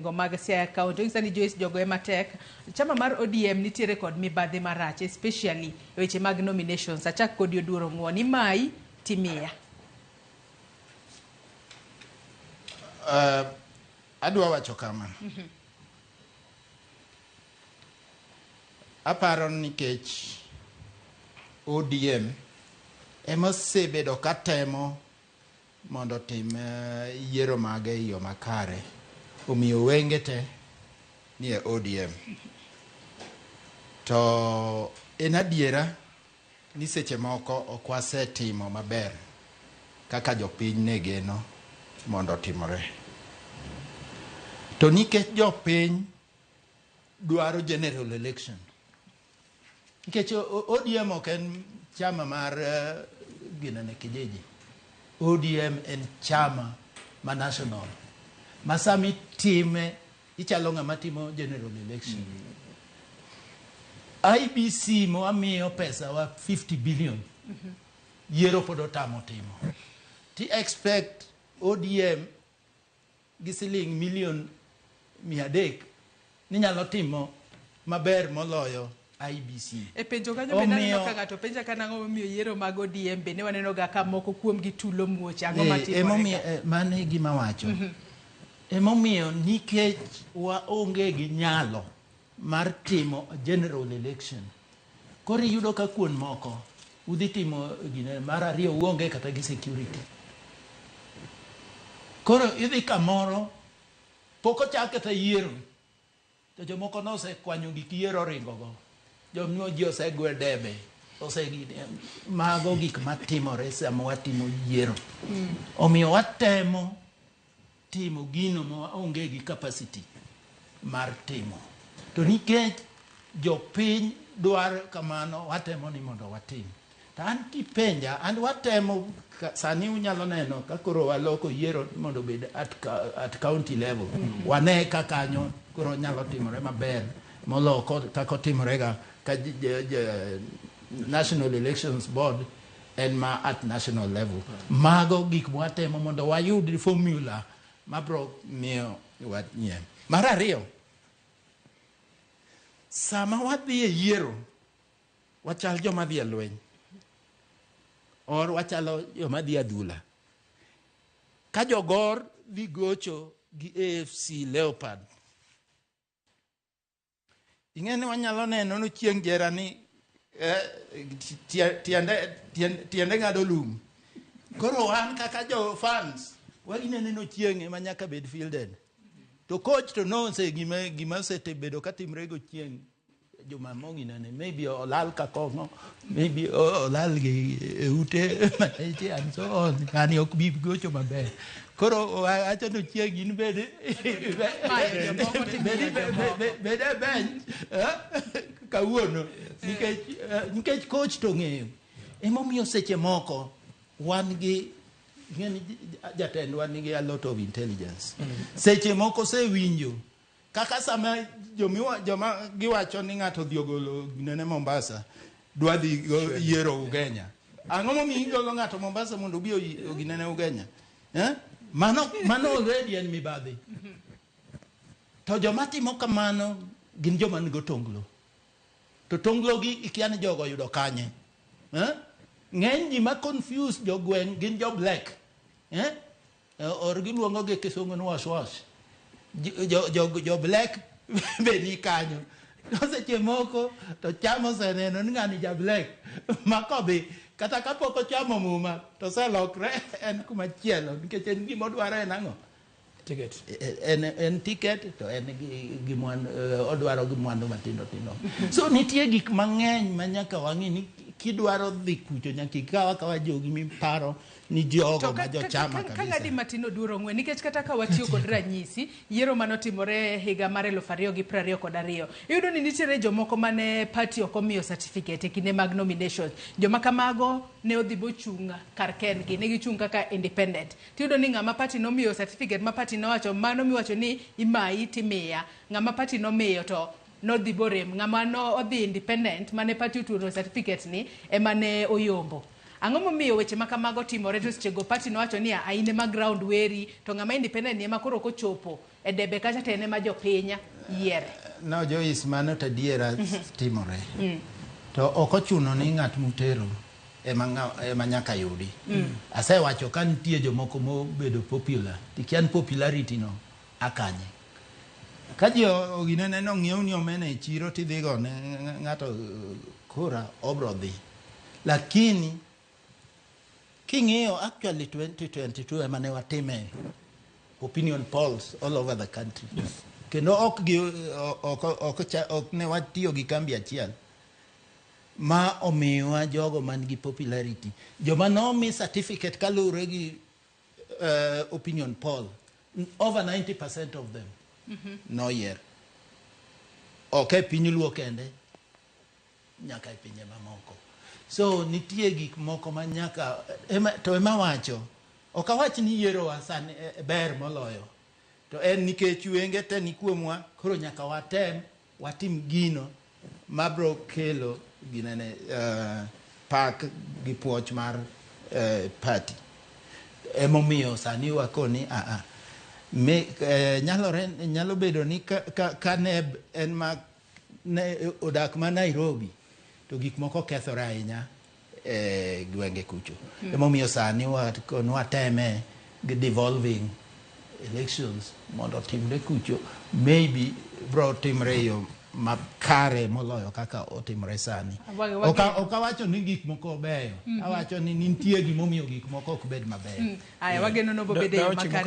Go mag Siaya County. Onyisa ni Joyce jogo ema tek. Chama mar ODM nitiere kod mibadhi marach especially e weche mag nominations. Achak kodi Oduor Ong'uon. Imayi timiya. Adwa wacho kama. Aparo nikech ODM ema osebedo katemo mondo otim yiero mage e yo makare. Omiyo wenge te nie ODM. To en adiera ni seche moko ok wasetimo maber kaka jopiny ne geno mondo otimore. To nikech jopiny dwaro general election, Nikech ODM ok en chama mar ginene kijiji. ODM en chama ma national. Ma sama itime, ichalo ng'ama timo general election. IBC mwamiyo pesa wa 50 billion. Yiero pod otamo timo. Ti expect ODM gi siling milion 300 ninyalo timo maber moloyo IBC. E penjo kanyo bende aneno ka ng'ato penja ka nang'o momiyo yiero mag ODM bende waneno ga ka moko kuom gi tulo muoche. Ang'o matimore Emomiyo mano e gima awacho. Emomiyo nikech waonge gi nyalo mar timo general election. Koro iyudo ka kuon moko udhi timo gine mar ariyo uonge kata gi security. Koro idhi kamoro pok ochak kata yiero to jomoko nosekwanyo gik yiero oringo go. Jomoko ji osegwe debe. Osegine. Mago gik matimore sama watimo yiero. Omiyo watemo timo gino ma waonge gi capacity mar timo. To nikech jopiny dwaro kamano, watemo ni mondo watim. To an kipenja, an watemo, sani unyalo neno ka koro waloko yiero mondo obed at county level. Wane ka kanyo koro nyalo timore maber molo kaka otimorega ka National Elections Board en ma at national level. Mago gik mwatemo mondo wayud formula mabro miyo wanyien. Mar ariyo, sama wadhi e yiero, wachal joma dhi e lweny or wachalo joma dhi adhula. Ka jogor dhi gocho gi AFC Leopard, Ing'e ni wanyalo neno ni chieng' jera ni tiende ng'ado lum. Koro wan kaka jo fans, waginene ni Ochieng' ema nyaka bed fielded. To coach to nose gima osebedo ka timre go Ochieng' juma mong'inane, maybe olal ka kong'o, maybe olal gi e ute maleche and so on. Ng'ani ok bi gocho maber. Koro wacho ni Ochieng' in bed bed e bench kawuono nikech coach to ng'eyo. Emomiyo seche moko wan gi ing'eni jatendwa nigi a lot of intelligence. Seche moko osewinjo kaka sama jomiwa, joma giwacho ni ng'ato odhi ogolo ginene Mombasa dwa dhi yiero Ugenya. Ang'o momiyo igolo ng'ato Mombasa mondo obi oginene Ugenya? Eh? Mano already en mibadhi. To joma timo kamano gin joma nigo tonglo. To tonglo gi ikia ni jogo oyudo kanye. Eh? Ng'eny ji ma confuse jogweng' gin jo black. Eh? Or giluongo gi kisungu ni wash wash. Jo black be ni kanyo. To seche moko to cham oseneno ni ng'ani ja black ma kodhi kata kapok ochamo muma to oselokre en kuma chielo nikech en gima odwaro en ang'o? Ticket. En ticket to en gi mwandu, odwaro gi mwandu matindo tindo. So nitie gik mang'eny ma nyaka wang'i ni kidwaro dhi kucho nyaka ikaw akawa jogi miparo ni jogo ma jochama kabisa. Ka ng'adi matin oduoro ng'we nikech kata ka watiyo kod ranyisi yiero mane otimore higa mar 2022, iyudo ni nitiere jomoko mane party ok omiyo certificate e kinde mag nominations. Joma kamago ne odhi bochung' kar kendgi, ne gichung' kaka independent. Tiyudo ni ng'ama party nomiyo certificate ma party nowacho mano miwacho ni imayi timiya, ng'ama party nomiyo to nodhi borem, ng'ama no odhi independent mane party otuono certificate ni ema ne oyombo. Ang'o momiyo weche ma kamago timore to sechego party nowacho ni a in ema ground weri to ng'ama independent ni ema koro kochopo E debe kacha to en ema jopinya yiere. No Joyce, mano to adiera timore. To ok ochuno ni ng'at mutero ema nyaka yudi. Asewacho ka nitie jomoko mobedo popular, tikia ni popularity no akanye. Ka ji oginene nong'iew ni omena e chiro tidhi go ne ng'ato kura obro dhi. Lakini king'iyo actually 2022 ema ne watime opinion polls all over the country. Kendo ok gi ok ne watiyo gi kambi achiel ma omiwa jogo man gi popularity. Joma nomi certificate kaluwore gi opinion poll, over 90% of them noyier. Ok e piny luo kende, nyaka e pinje mamoko. So nitie gik moko ma nyaka to ema wacho. Ok awach ni yierowa sani ber moloyo. To en nikech wenge te ni kuomwa, koro nyaka watem watim gino mabro kelo ginene pak gi puoch mar party. Emomiyo sani wakoni aa me, nyalore nyalo bedo ni ka ne en ma ne odak ma Nairobi to gik moko kethore ahinya e gwenge kucho. Emomiyo sani wateme gi devolving elections mondo otimre kucho, maybe bro timre e yo makare moloyo kaka otimre sani. Ok awacho ni gik moko beyo, awacho ni nitie gimomiyo gik moko ok bed mabeyo. Aya, wageno nobo bedo e yo makare.